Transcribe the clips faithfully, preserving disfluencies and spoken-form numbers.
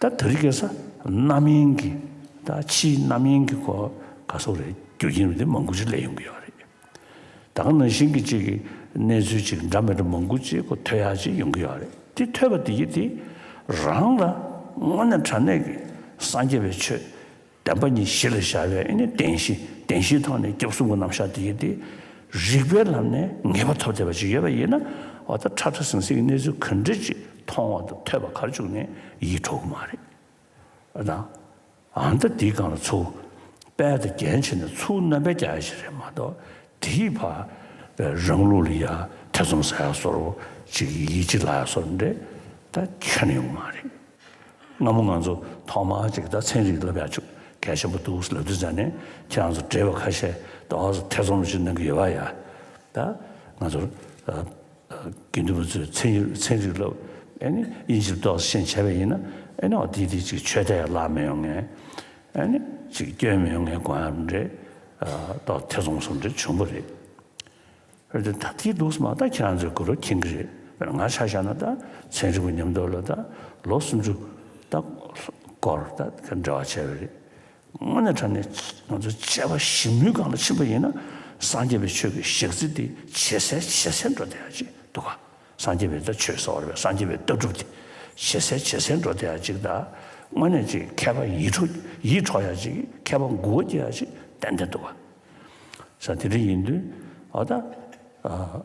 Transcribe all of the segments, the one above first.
ད་དེ་རིང་ཁ་སང་རྣམ་གཡེང་གི། ད་ཕྱིའི་རྣམ་གཡེང་གི་སྐོར་ག་སོགས་རེད། རྒྱུ་རྐྱེན་རེད་དེ་མང་པོ་ཅིག་སླེབས་ཡོང་གི་ཡོད་རེད། ད་ག་ནང་བཞིན་གྱི་ཅིག་གི་གནས་ཚུལ་ཅིག་འདྲ་མི་འདྲ་མང་པོ་ཅིག་གོ་ཐོས་ཡག་ཅིག་ཡོང་གི་ཡོད་རེད། དེ་ཐོས་པ་དེ་ཡིས་དེ་རང་ལ་དངོས་གནས་དྲང་གནས་ཀྱི་སངས་རྒྱས་པའི་ཆོས་བདེན་པ་གཉིས་གཞི་ལ་བཞག་པའི་ཨེ་ནི་བདེན་བཞི། བདེན་བཞིའི་ཐོག་ནས་སྐྱབས་གསུམ་གྱི་རྣམ་གཞག་དེ་ཡིས་དེ་རིགས་པའི་ལམ་ནས་ངེས་པ་ཐོབ་བསྡད་པ་ཅིག་ཡོད་པ་ཡིན་ན། འོ་ད་ཁྲ་ཁྲ་ཟིང་ཟིང་གི་གནས་ཚུལ་ག་འདྲ་ཅིག་མཐོང་བ་དང་ཐོས་པ་ག་རེ་བྱུང་ནས་ཡིད་འཕྲོག་གི་མ་རེད། ཨ་ད། ཨ་ད་དེའི་སྒང་ལ་ཚུར་དཔལ་དང་རྒྱན་བྱས་ནས་ཚུར་རྣམ་པར་རྒྱག་ཡ་ཞིག་རེད་མ་གཏོགས། དེའི་ཕར་རང་ལུགས་ལ་ཡ་ཐེ་ཚོམ་ཟ་ཡ་བཟོ་འདྲ་ཅིག་ཡིད་ཆེས་ལྷག་ཡ་བཟོ་འདྲ་ད་ཁྱོན་ནས་ཡོང་མ་རེད། སྔ་མོ་ང་ཚོ་ཐོག་མར་ཅིག་ད་ཚན་རིག་བསླབ་ཡ་ཅིག་གལ་ཆེན་པོ་འདུག་ལབ་དུས་ཙང་ནས་ཁྱེད་རང་ཚོ་བགྲེས་པ་ཁ་ཤས་ཏོག་ཙམ་ཐེ་ཚོམ་ཞིག་གནང་གི་ཡོད་པ་ཡ། ད་ང་ཚོ་དགེ་འདུན་པ་ཚོས་ཚན་རིག་ཚན་རིག་བསླབ། ཨེ་ནི་དབྱིན་ཇིར་ཏོག་ཙམ་ཤེས་བྱས་པ་ཡིན་ན། ཨེ་ནི་འོ་དེ་དེ་ཅིག་ཆོས་དད་བརླག་མི་ཡོང་ངེས། ཨེ་ནི་ཅིག་སྐྱོན་མི་ཡོང་ངེས་དགོངས་ཡག་འདྲ། ཏོག་ཐེ་ཚོམ་སོགས་འདྲ་བྱུང་བ་རེད། འོ་དེ་ད་དེ་འདུག་སེ་མ་ད་ཁྱེད་རང་ཚོའི་གུ་རུ་མཁྱེན་གྱི་རེད། དཔེར་ན་ང་ཆ་བཞག་ན་ད་ཚན་རིག་པ་མཉམ་དུ་ལ་ད་ལོ་སུམ་ཅུ་ད་སྐོར་ད་འབྲེལ་བ་བྱས་པ་རེད། དངོས་གནས་དྲང་གནས་ང་ཚོ་དཔྱད་པ་ཞིབ་མོའི་སྒང་ལ་ཕྱིན་པ་ཡིན་ན། སངས་རྒྱས་པའི་ཆོས་ཀྱི་ཞག་ཚི་དེ་ཇེ་གསལ་ཇེ་གསལ་འགྲོ་བསྡད་ཡ་ཅིག་འདུག་ག། སངས་རྒྱས་པའི་ད་ཆོས་ཟེར་བ་རེད་པས། སངས་རྒྱས་པའི་ལྟ་གྲུབ་དེ་ཇེ་གསལ་ཇེ་གསལ་འགྲོ་བསྡད་ཡ་ཅིག་དང་། དངོས་གནས་ཅིག་མཁས་པ་ཡིད་འཕྲོག་ཡིད་འཕྲོག་ཡ་ཅིག་མཁས་པ་མགུ་སྐོར་རྒྱག་ཡ་ཅིག་ཏན་ཏན་འདུག་ག། ས་དེ་འདྲ་ཡིན་དུས་འོ་ད། ཨ།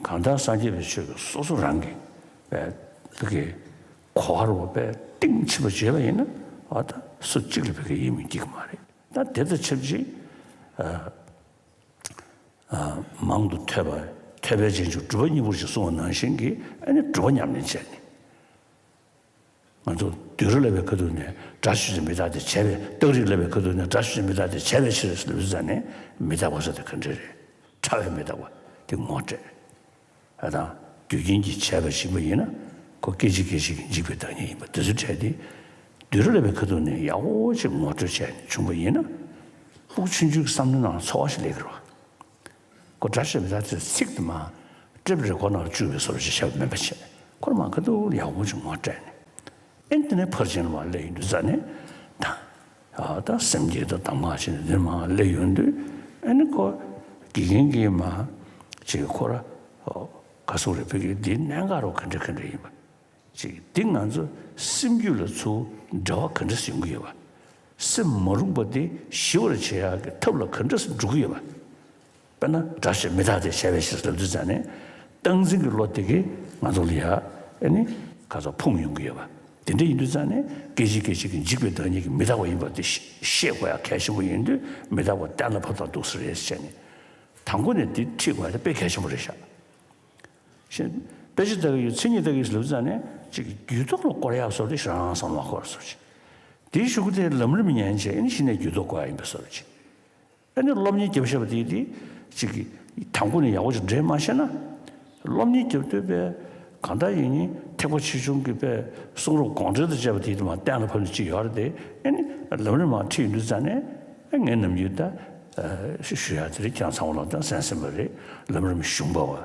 གང་ལྟར་སངས་རྒྱས་པའི་ཆོས་ཀྱི་སོ་སོ་རང་གི་བའི་བོད་ཀྱི་གོ་བ་རུ་བའི་གཏིང་ཕྱིན་པ་བརྗོད་པ་ཡིན་ན། འོ་ད་སུ་གཅིག་ལ་བོད་ཀྱི་ཡིད་མི་སྐྱིད་ཀྱི་མ་རེད། ད་དེ་དང་ཆབས་ཅིག་ཨ། ཨ། མང་དུ་ཐོས་པ། ཐོས་པས་རྗེས་འཇུག་སྒྲུབ་པ་གཉིས་པོ་ཞེས་གསུངས་པ་ནང་བཞིན་གྱི་ཨ་ནི་སྒྲུབ་པ་ཉམས་ལེན་བྱས་ནས། ང་ཚོ་བསྡུས་རིག་བསླབ་པའི་ཁ་ཐུག་ནས་སྒྲ་ཆོས་ཅན་མི་རྟག་སྟེ་བྱས་པས། རྟགས་རིགས་བསླབ་པའི་ཁ་ཐུག་ནས་སྒྲ་ཆོས་ཅན་མི་རྟག་སྟེ་བྱས་པའི་ཕྱིར་ལབ་དུས་ཙང་ནས་མི་རྟག་པ་ཟེར་དེ་ག་འདྲ་རེད། ཕྲ་བའི་མི་རྟག་པ་དེ་ངོ་སྤྲད། ཨ་དང་། རྒྱུ་རྐྱེན་གྱིས་བྱས་པ་ཞིག་ཡིན་པ་ཡིན་ན། ཁོ་སྐད་ཅིག་སྐད་ཅིག་གིས་འཇིག་པའི་བདག་ཉིད་ཡིན་པ་དེ་ཚོ་འཕྲད་དེ། བསྡུས་རིག་བསླབ་པའི་ཁ་ཐུག་ནས་ཡག་པོ་ཅིག་ངོ་སྤྲོད་བྱས་ནས་བྱུང་བ་ཡིན་ན། སྤུ་གུ་ཆུང་ཆུང་གི་བསམ་བློའི་ནང་ཚོར་བ་ཞིག་སླེབས་ཀྱི་རེད་པ། ཁོ་སྒྲ་ཆོས་མི་རྟག་སྟེ་ཚིག་དེ་མ་ཊེབ་རེ་ཀོ་ཌར་ནང་བཅུག་པའི་བཟོ་འདྲ་ཞིག་བྱས་པ་མིན་པ་བྱས། ཁོ་རང་མ་ཁ་ཐུག་ལ་ཡག་པོ་ཅིག་ངོ་སྤྲད་ནས། ཨེ་དེ་ནས་ཕར་ཕྱིན་ལ་མར་སླེབས་ཡོང་དུས་ཙང་ནས་ད། ཨ་ད་སེམས་བསྐྱེད་དང་གདམས་ངག་བྱས་ནས་འདིར་མར་སླེབས་ཡོང་དུས། ཨེ་ནི་ཁོ་དགེ་རྒན་གྱིས་མར་ཅིག་ཁོ་ར་ག་སོགས་རེ་བོད་ཀྱི་འདིའི་གནད་འགག་རོ་ག་འདྲ་ག་འདྲ་ཡིན་པ། ཅིག་འདི་ང་ཚོ་སེམས་རྒྱུད་ལ་ཚུར་འབྲེལ་བ་ག་འདྲ་ཡོང་གི་ཡོད་པ། སེམས་མ་རུངས་པ་འདི་ཞི་བར་བྱེད་ཡག་གི་ཐབས་ལ་ག་འདྲ་སེ་འགྲོ་གི་ཡོད་པ། དཔེར་ན་སྒྲ་ཆོས་མི་རྟག་སྟེ་བྱས་པའི་ཕྱིར་ལབ་དུས་ཙང་ནས། སྟངས་འཛིན་གྱི་བློ་དེ་གིས་ང་ཚོ་ལ་ཡ་ཨེ་ནི་ག་ཚོད་ཕུང་ཡོང་གི་ཡོད་པ། དེ་འདྲ་ཡིན་དུས་ཙང་ནས་སྐད་ཅིག་སྐད་ཅིག་གིས་འཇིག་པའི་བདག་ཉིད་ཀྱི་མི་རྟག་པ་ཡིན་པ་དེ་ཤེས་དགོས་ཡ་གལ་ཆེན་པོ་ཡིན་དུས། མི་རྟག་པ་གཏན་ལ་ཕབ་སྟངས་འདུག་སེ་རེད་ཟེར་ནས། དང་པོ་ནས་འདི་ཁྲིད་དགོས་ཡ་དེ་དཔེ་གལ་ཆེན་པོ་རེད་ཤག། ཞེས། དཔེ་ཆ་ལྟ་གི་ཡོད། མཚན་ཉིད་ལྟ་གི་ཡོད་ལབ་ཙང་ནས་ཅིག་རྒྱུད་ཐོག་ལ་བསྐོར་ཡག་བཟོ་འདྲ་ཞིག་རང་རང་བསམ་བློ་འཁོར་བཟོ་འདྲ་ཅིག། དེའི་གཞུག་གུ་དེ་ལམ་རིམ་ཉན་བྱས་ཨེ་ནི་གཞི་ནས་རྒྱུད་ཐོག་བསྐོར་ཡག་ཡིན་པ་བཟོ་འདྲ་ཅིག། ཨེ་ནི་སློབ་གཉེར་རྒྱབ་བཞག་པ་དེ་དེ་ཅིག་གི་དང་པོ་ནས་ཡག་པོ་ཅིག་འདྲེན་མ་ཤེས་ན། སློབ་གཉེར་རྒྱབ་དུས་པས་གང་ལྟར་ཡིན་ནའི་ཐེག་པ་ཆེ་ཆུང་གི་པས་གསུང་རབ་དགོངས་འགྲེལ་དང་བཅས་པ་དེ་དེ་མར་གཏན་ལ་ཕབ་ནས་ཅིག་ཡོད་རེད་དེ། ཨེ་ནི་ལམ་རིམ་མར་ཁྲིད་ཡོང་དུས་ཙང་ནས། ཨེ་ངས་ནམ་རྒྱུན་ད་ཨ་ཞུ་ཞུ་ཡག་དེ་རེད། ཁྱེད་རང་ཚང་མ་ལ་ད་གསན་གསན་པ་རེད། ལམ་རིམ་གཞུང་པ་བ།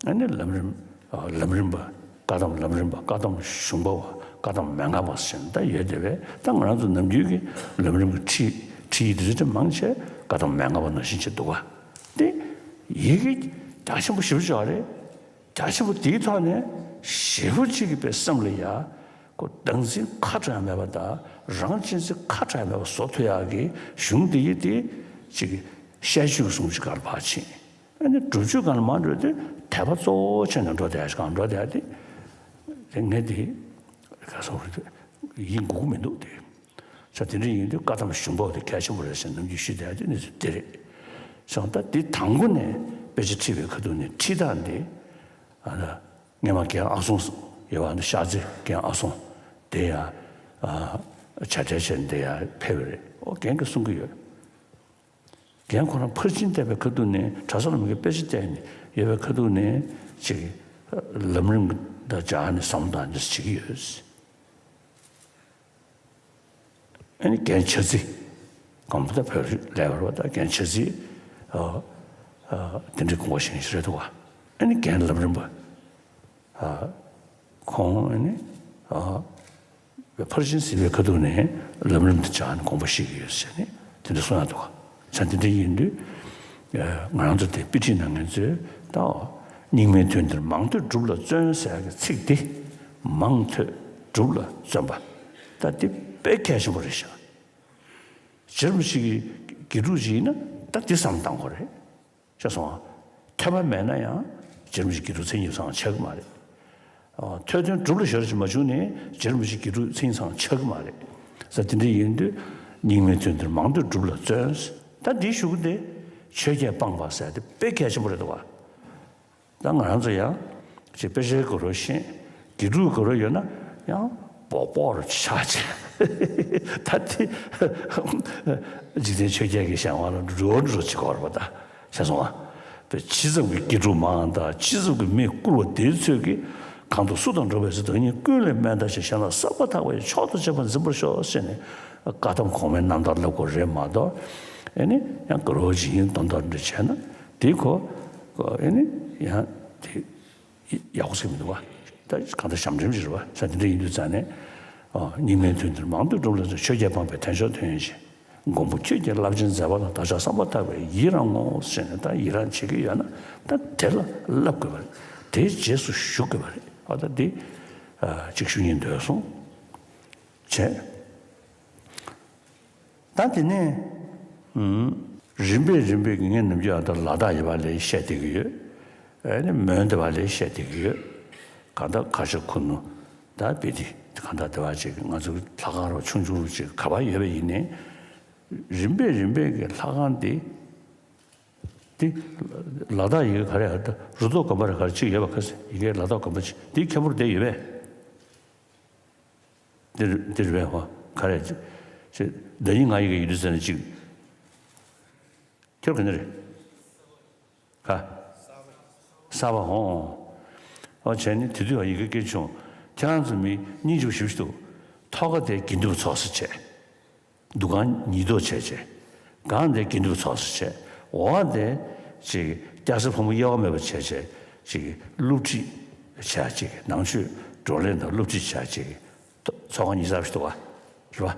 ཨ་ནི་ལམ་རིམ། ཨ་ལམ་རིམ་པ། བཀའ་གདམས་ལམ་རིམ་པ། བཀའ་གདམས་གཞུང་པ་བ། བཀའ་གདམས་མན་ངག་པ་ཟེར་ནས་ད་ཡོད་དེ་བས། ད་ང་རང་ཚོ་ནམ་རྒྱུན་གྱི་ལམ་རིམ་གྱི་ཁྲིད་ཁྲིད་ཡིག་དེ་ཚོ་མང་ཆེ་བཀའ་གདམས་མན་ངག་པ་ནང་བཞིན་བྱས་འདུག་ག། དེ་ཡི་གེ་རྒྱ་ཆེན་པོ་ཞེ་པོ་ཅིག་རེད། རྒྱ་ཆེན་པོ་དེའི་ཐོག་ནས་ཞེ་པོ་ཅིག་གི་པའི་སེམས་ལ་ཡ། ཁོ་བདག་འཛིན་ཁ་གྲག་མེད་པ་དང་རང་གཅེས་འཛིན་ཁ་གྲག་མེད་པ་བཟོ་ཐུབ་ཡག་གི་གཞུང་དེ་ཡི་དེ་ཅིག་ཤད་ཆོས་ཀྱི་གཞུང་ཅིག་གར་ཕར་ཕྱིན། ཨ་ནི་སྒྲུབ་ཆོས་སྒང་ལ་མར་འགྲོ་དུས་དད་པ་གཙོ་བོ་བྱས་ནས་འགྲོ་བསྡད་ཡག་ཅིག་གང་འགྲོ་བསྡད་ཡག་དེ། དེ་ངས་དེ་ག་སོགས་རེད། ཡིད་འགུག་གི་མི་འདུག་དེ། ས་དེ་འདྲ་ཡིན་དུས་བཀའ་གདམས་གཞུང་པ་དེ་གལ་ཆེན་པོ་རེད་ཟེར་ནམ་རྒྱུན་ཞུས་བསྡད་ཡག་དེ་གནས་ཚུལ་དེ་རེད། སོང་ད་དེ་དང་པོ་ནས་དཔེ་ཆ་ཁྲིད་པའི་ཁ་ཐུག་ནས་ཁྲིད་སྟངས་དེ། ཨ་ལ། སྔས་མ་རྒན་ཨ་སོང་ཡོད་པ་འདི། ཤར་རྩེ་རྒན་ཨ་སོང་། དེ་ཡང་ཨ་བྱ་བྲལ་བྱས་ནས་དེ་ཡང་ཕེབས་པ་རེད། ཨོ་རྒན་གྱིས་གསུང་གི་ཡོད། རྒན་ཁོ་རང་ཕར་ཕྱིན་བལྟས་པའི་ཁ་ཐུག་ནས། གྲྭ་ས་ལ་མི་གི་དཔེ་ཆ་བལྟས་ནས་ཡོད་པའི་ཁ་ཐུག་ནས་ཅིག་ལམ་རིམ་དང་སྦྱར་ནས་བསམ་བློ་བཏང་ནས་བྱེད་ཀྱི་ཡོད། ཨ་ནི་རྒན་ཆ་རྩི། གང་པོ་ད་བོད་ལས་བར་བ་ད་རྒན་ཆ་རྩི། ཨ་ཨ་དེ་འདྲའི་དགོངས་པ་བཞེས་མཁན་ཞིག་རེད་འདུག་ག། ཨ་ནི་རྒན་ལམ་རིམ་པ། ཨ་ཁོང་ཨ་ནི་ཨ་ ཕར་ཕྱིན་སྲིད་པའི་ཁ་ཐུག་ནས་ལམ་རིམ་དེ་སྦྱངས་ནས་དགོངས་པ་བཞེས་ཀྱི་ཡོད་ཟེར་ནས་དེ་འདྲ་གསུང་ཡག་འདུག་ག་ས་དེ་འདྲ་ཡིན་དུས། ང་རང་ཚོ་དེ་དཔེ་ཁྲིད་གནང་མཁན་ཚོས་ད་སྙིགས་མའི་དུས་འདིར་མང་ཐོས་སྒྲུབ་ལ་བརྩོན་ཟེར་ཡག་གི་ཚིག་དེ། མང་ཐོས་སྒྲུབ་ལ་བརྩོན་པ། ད་དེ་དཔེ་གལ་ཆེན་པོ་རེད་ཤག་རྗེ་རིན་པོ་ཆེ་གི་དགེ་ཕྲུག་ཅིག་ཡིན་ན་ད་འདི་བསམ་བློ་བཏང་དགོས་རེད། ཤེས་སོང་ང་། ཐོས་པ་མེད་ན་ཡང་རྗེ་རིན་པོ་ཆེ་གི་དགེ་ཕྲུག་མཚན་ཉིད་སང་ཆགས་ཀྱི་མ་རེད། ཨ། ཐོས་དོན་སྒྲུབ་ལ་གཞོལ་ཞིག་མ་བྱུང་ནས་རྗེ་རིན་པོ་ཆེ་གི་དགེ་ཕྲུག་མཚན་ཉིད་སང་ཆགས་ཀྱི་མ་རེད། ས་དེ་འདྲ་ཡིན་དུས་སྙིགས་མའི་དུས་འདིར་མང་ཐོས་སྒྲུབ་ལ་བརྩོན། ད་འདིའི་གཞུག་གུ་དེ་ཆོས་བརྒྱད་སྤངས་པ་ཟེར་དེ་དཔེ་གལ་ཆེན་པོ་རེད་འདུག་ག་ད་ང་རང་ཚོ་ཡང་ཅིག་དཔེ་ཆའི་སྐོར་རོ་ཤེས། དགེ་ཕྲུག་སྐོར་རོ་ཡོད་ན་ཡང་སྦོག་སྦོག་རུ་ཆགས་ཆེ། ད་དེ་འཇིག་རྟེན་ཆོས་བརྒྱད་ཀྱི་གཞན་དབང་ལ་འགྲོ་འགྲོ་བྱེད་དགོས་རེད་པ། ད་ཤེས་སོང་ང་། དཔེ་ཇི་ཙམ་གྱི་དགེ་ཕྲུག་མང་དང་ཇི་ཙམ་གྱི་མི་བཀུར་བ་དེའི་ཚོད་ཀྱིས་གང་དུ་སུ་དང་འགྲོགས་པའི་ཚེ་བདག་ཉིད་ཀུན་ལས་དམན་དང་ཞེས་བྱ་ན་ཟབ་པ་ཐག་པས་མཆོག་ཏུ་གཅེས་པར་འཛིན་པར་ཤོག་ཟེར་ནས་བཀའ་གདམས་གོང་མའི་རྣམ་ཐར་བསླབ་དགོས་རེད་མ་གཏོགས། ཨེ་ནི་ཡང་དགའ་རོགས་ཇི་ཡིན་དོན་དག་འདྲ་བྱས་ན་དེ་ཁོ་ཨེ་ནི་ཡང་དེ་ཡག་པོ་ཟེར་མི་འདུག་བ། ད་གང་ལྟར་ཞབས་འདྲེན་ཞིག་རེད་བ། ས་དེ་འདྲ་ཡིན་དུས་ཙང་ནས། ཨ། སྙིགས་མའི་དུས་འདིར་མང་དུ་སྒྲུབ་ལ་ཆོས་བརྒྱད་སྤངས་པས་དལ་འབྱོར་དོན་ཡོད་ཕྱིར། མགོན་པོ་ཁྱོད་ཀྱི་རླབས་ཆེན་མཛད་པ་ལ་བདག་ཅག་བསམ་པ་ཐག་པས་ཡི་རང་ངོ་ཟེར་ནས་ད་ཡི་རང་བྱེད་ཀྱི་ཡོད་ན་ད་དེ་ལ་བསླབ་དགོས་པ་རེད། དེའི་རྗེས་སུ་ཞུགས་དགོས་པ་རེད། ཨ། ད་འདི་ཨ་གཅིག་ཞུ་སྙིང་འདོད་སོང་བྱས། ད་དེ་ནས་ཨུམ། རིམ་པས་རིམ་པས་ཀྱི་ངས་ནམ་རྒྱུན་ཨ་ད་ལ་དྭགས་ཡོད་པ་ལས་བཤད་བསྡད་ཀྱི་ཡོད། ཨ་ནི་མོན་སྡེ་པ་ལས་བཤད་བསྡད་ཀྱི་ཡོད། གང་ལྟར་ཁ་ཤ་ཁུ་ནུ་ད་བེ་ཏི་གང་ལྟར་སྡེ་པ་ཅིག་ང་ཚོ་ལྷ་ཁང་རོ་ཆུང་ཆུང་རུ་ཅིག་ག་པར་ཡོད་པ་ཡིན་ནའི། རིམ་པས་རིམ་པས་ཀྱི་ལྷ་ཁང་འདི་འདི་ལ་དྭགས་ཡི་གེ་ག་རེ་ཨ་ད་རུ་ཐོག་དགོན་པ་རེ་ག་རེ་ཅིག་ཡོད་པ་ག་ས་ཡི་གེ་ལ་དྭགས་དགོན་པ་ཅིག་འདི་ཁྱད་པར་དེ་ཡོད་པས། འདིར་འདིར་བས་ཧོ་ག་རེ། ཅེས་ཟླ་ཉིན་ང་ཡི་གེ་ཡོད་དུས་ཟེར་ན་ཅིག་ཁྱོད་ག་ནས་རེད། ག་ས་པ་ཧོ། ཨོ་བྱས་ནས་དེ་དུས་ཡི་གེ་སྐད་བྱུང་། ཁྱེད་རང་ཚོ་མི་སྙིང་རྗེ་པོ་ཞེ་པོ་ཞིག་འདུག་ཐོག་ཁ་དེ་དགེ་འདུན་པ་ཚོགས་སུ་བྱས། འདུ་ཁང་ཉིས་ཐོག་བྱས་བྱས། སྒང་དེ་དགེ་འདུན་པ་ཚོགས་སུ་བྱས། འོག་དེ་ཅིག་སྐྱ་སེར་ཕོ་མོ་དབྱེ་བ་མེད་པ་བྱས་བྱས་ཅིག་སློབ་ཁྲིད་བྱས་ཅིག་ནང་ཆོས་བགྲོ་གླེང་དང་སློབ་ཁྲིད་བྱས་ཅིག་ཚོགས་ཁང་ཉིས་ཚར་ཞིག་འདུག་ག་རེད་པ།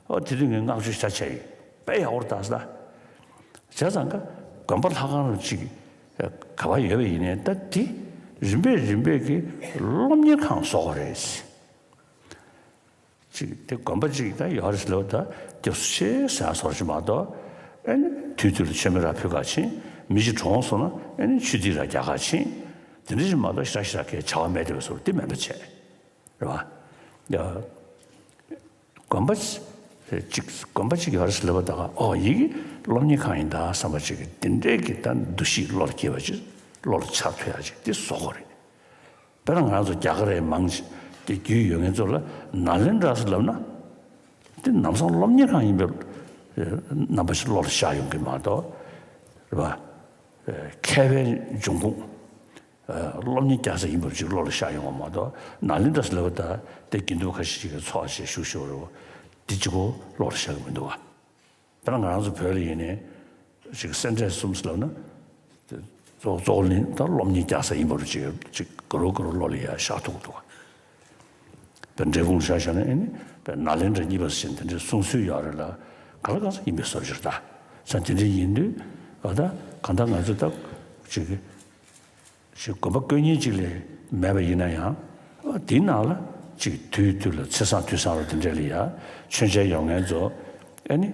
ཨོ་དེ་དུས་ངས་བསྔགས་བརྗོད་ཞེ་དྲག་བྱས་ཡིན། དཔེ་ཡག་པོ་རེད་ད་ཟེར་ད། བྱས་ཙང་ཀ་དགོན་པ་ལྷ་ཁང་རུ་ཅིག་ག་པར་ཡོད་པ་ཡིན་ནའི་ད་དེ་རིམ་པས་རིམ་པས་ཀྱི་སློབ་གཉེར་ཁང་བཟོ་དགོས་རེད། ཅིག་དེ་དགོན་པ་ཅིག་ད་ཡོད་རེད་ཟེར་ལབ་ད་སྐྱབས་སུ་མཆི་ཟེར་བཟོ་ཞིག་མ་གཏོགས། ཨེ་ནི་དུས་དུས་ལ་མཆོད་མེ་ར་ཕུལ་ག་ཕྱིན། མི་ཞིག་གྲོངས་སོང་ན་ཨེ་ནི་ཆུ་ཐིགས་ར་རྒྱག་ག་ཕྱིན། དེ་འདྲ་ཞིག་མ་གཏོགས་ཞེ་དྲག་ཞེ་དྲག་གི་བྱ་བ་མེད་དེ་བས་སོ་དེ་མེད་པ་བྱས། རེད་བ། ཡ། དགོན་པ་ཅིག་དགོན་པ་ཅིག་ཡོད་རེད་ཟེར་ལབ་པ་ད་ག་ཨོ་ཡི་གེ་སློབ་གཉེར་ཁང་ཡིན་ད་བསམ་པ་ཅིག་གི་དེ་འདྲའི་གི་ད་འདུ་ཤེས་བློ་ལ་སྐྱེས་པ་ཅིག་བློ་ལ་འཆར་ཐུབ་ཡ་ཅིག་དེ་བཟོ་དགོས་རེད། དཔེར་ན་ང་ཚོ་རྒྱ་གར་རེད་མང་ཆེ་དེ་རྒྱུས་ཡོད་མཁན་ཚོ་ལ་ནཱ་ལེནྡྲ་ཟེར་ལབ་ན། དེ་ནམ་སང་སློབ་གཉེར་ཁང་ཡིན་པའི་རྣམ་པ་ཞིག་བློ་ལ་ཤར་ཡོང་གི་མ་གཏོགས། རེད་བ། མཁས་པའི་འབྱུང་ཁུངས། སློབ་གཉེར་རྒྱག་ས་ཡིན་པ་ཅིག་བློ་ལ་ཤར་ཡོང་བ་མ་གཏོགས་ནཱ་ལེནྡྲ་ཟེར་ལབ་པ་ད་དེ་དགེ་འདུན་པ་ཁ་ཤས་ཅིག་གིས་ཚོགས་བྱས་བཞུགས་བཞུགས་རེད་བ། དེ་གཅིག་པོ་བློ་ལ་ཤར་གི་མི་འདུག་བ། དཔེར་ན་ང་རང་ཚོ་བོད་ལ་ཡིན་ནའི་ཅིག་སེ་འབྲས་གསུམ་ཟེར་ལབ་ན། གཙོ་གཙོ་བོ་ལེན་ད་སློབ་གཉེར་རྒྱག་ས་ཡིན་པ་རུ་ཅིག་ཅིག་ག་རུ་ག་རུ་བློ་ལ་ཡ་ཤར་ཐུབ་ཀྱི་འདུག་བ། དཔེར་འབྲས་སྤུངས་ལ་ཆ་བཞག་ན་ཨེ་ནི་དཔེར་ནཱ་ལེནྡྲ་གཉིས་པ་ཟེར་དེ་འདྲའི་གསུང་སྲོལ་ཡོད་རེད་ལ། ག་ལ་གང་ས་ཡིན་པའི་བཟོ་བྱེད་རེད་ད། ས་དེ་འདྲ་ཡིན་དུས་ཨ་ད་གང་ལྟར་ང་ཚོ་ད་ཅིག་ཅིག་དགོན་པ་དཀོན་གཉེར་ཅིག་ལས་མེད་པ་ཡིན་ན་ཡང་། ཨ་དེའི་ནང་ལ་ཅིག་དུས་དུས་ལ་ཚེས་བཟང་དུས་བཟང་རུ་དེ་འདྲ་ལ་ཡ་མཆོད་མཇལ་ཡོང་མཁན་ཚོ་ཨེ་ནི།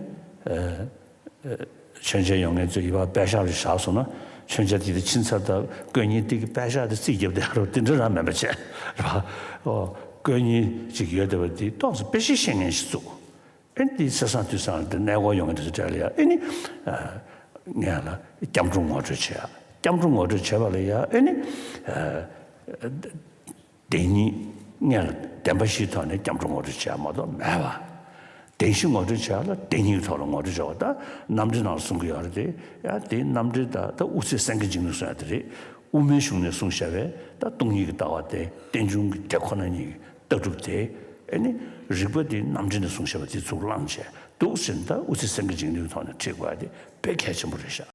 མཆོད་མཇལ་ཡོང་མཁན་ཚོས་ཡིད་པ་པད་ཤག་རེ་བཞག་སོང་ན་མཆོད་མཇལ་དེ་དུས་ཕྱིན་ཚར་ད་དཀོན་གཉེར་དེ་གི་པད་ཤག་དེ་རྩིས་རྒྱབ་བསྡད་རོགས་དེ་འདྲ་རང་མིན་པ་བྱས་རེད་བ། ཨོ། དཀོན་གཉེར་ཅིག་ཡོད་བསྡད་པ་དེ་ཏོག་ཙམ་དཔེ་ཆ་ཤེས་མཁན་ཞིག་བཙུགས། ཨེ་འདི་ཚེས་བཟང་དུས་བཟང་དེ་གནས་སྐོར་ཡོང་མཁན་དེ་ཚོ་གྲས་ལ་ཡ་ཨེ་ནི། ངས་ལ་སྐྱབས་འགྲོ་ངོ་སྤྲོད་བྱེད་ཡ། སྐྱབས་འགྲོ་ངོ་སྤྲོད་བྱེད་པ་ལ་ཡ་ཨེ་ནི། བདེན་གཉིས། སྔོན་ལ་བདེན་པ་བཞིའི་ཐོག་ནས་སྐྱབས་འགྲོ་ངོ་སྤྲོད་བྱས་མ་གཏོགས་མེད་པ། བདེན་བཞི་ངོ་སྤྲོད་བྱས་ལ་བདེན་གཉིས་ཀྱི་ཐོག་ལ་ངོ་སྤྲོད་བྱས་པ་ད་རྣམ་འགྲེལ་ནང་ལ་གསུང་གི་ཡོད་རེད་དེ། ཡ་དེའི་རྣམ་འགྲེལ་ད་ད་དབུ་ཚད་སེང་གེ་འཇིགས་མེད་གསུང་ཡ་དེ་རེད། དབུ་མའི་གཞུང་ནས་གསུངས་བཞག་པའི་ད་སྟོང་ཉིད་ཀྱི་ལྟ་བ་དེ་རྟེན་འབྱུང་གི་དེ་ཁོ་ན་ཉིད་ཀྱི་ལྟ་གྲུབ་དེ། ཨེ་ནི་རིགས་པ་དེའི་རྣམ་འགྲེལ་ནས་གསུངས་བཞག་པ་དེ་ཚུར་བླངས་བྱས་འདུག་ཟེར་ན་ད་དབུ་ཚད་སེང་གེ་འཇིགས་མེད་ཀྱི་ཐོག་ནས་ཁྲིད་དགོས་ཡ་དེ་དཔེ་གལ་ཆེན་པོ་རེད་ཤག